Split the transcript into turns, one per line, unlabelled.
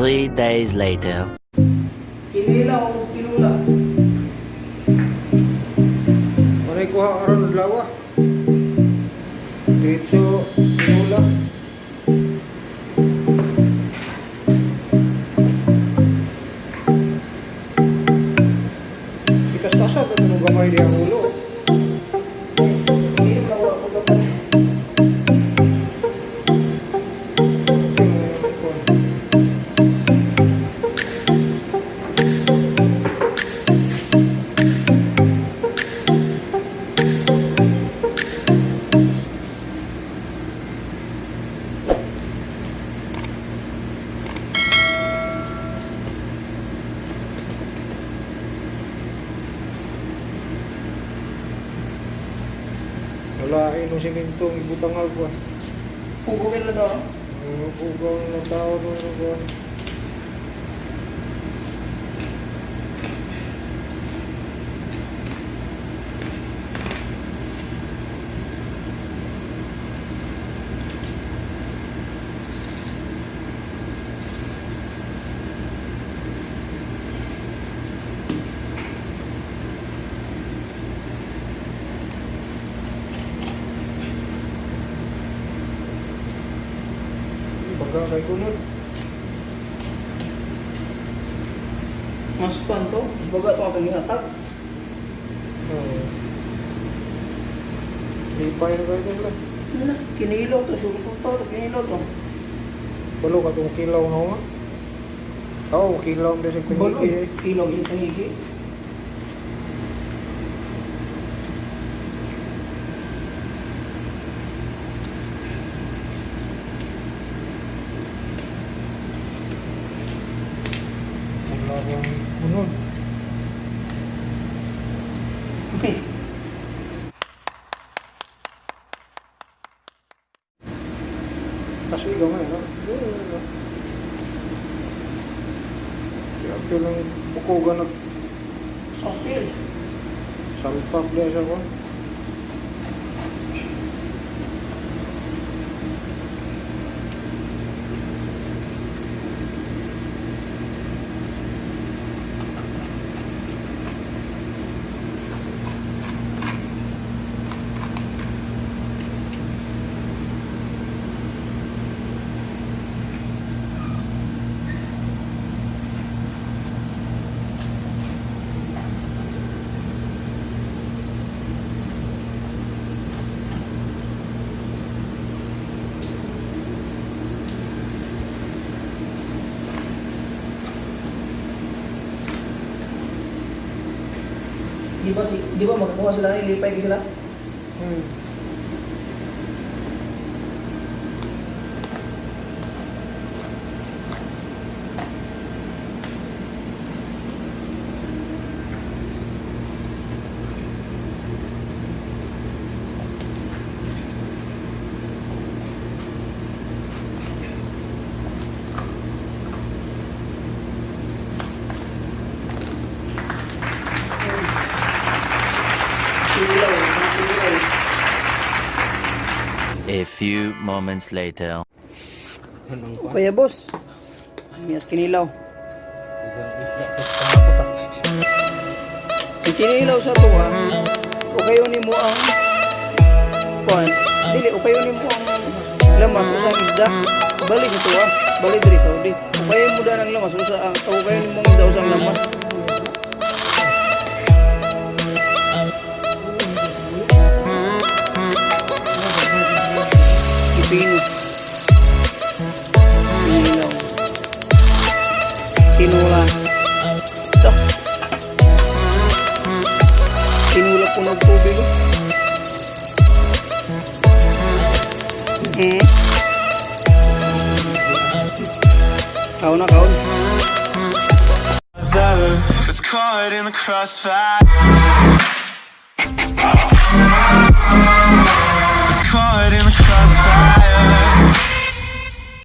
3 days later.
Kinilaw o tinula.
Manay kuha aron adlaw. Diretso tinula. Itas-tasa ta tunong gamay di ang ulo.
Hindi mo ako gamay.
Wala ay nung simento ang ibutang ako.
Pugawin lang daw.
Ang pugaw ng tao nung kuan. Baga kay kunod.
Mas kuan to, mas baga to atong gihatag.
Oo. Lipay na kayo nila.
Ano na, kinilaw to, surusulta to, kinilaw to.
Balo ka itong kilaw na nga. Oo, kilaw na sa
Balo,
tangigi eh.
kilaw yung tangigi.
Wala akong kunod.
Okay.
Kaso ikaw nga, no? Oo, no? Siya lang buko ka nag
Okay.
salpak dia siya ko.
Di ba magkuha sila ni lipay sila? Kinilaw, mga kinilaw.
A few moments later.
Okay, boss. Miyas kinilaw. Ang kinilaw sa tuwa, ukayon nimo ang kuan, dili ukayon nimo ang lamas usa ang isda. Balik sa tuwa, balik diri sa Saudi. Ukayon mo dan ang lamas usa ang ukayon nimo ang isda usa ang lamas. Pipino. Kinilaw. Tinula. Ito. Tinula po ng tubig. Oh. Kaon na, kaon.
That's caught in the crossfire.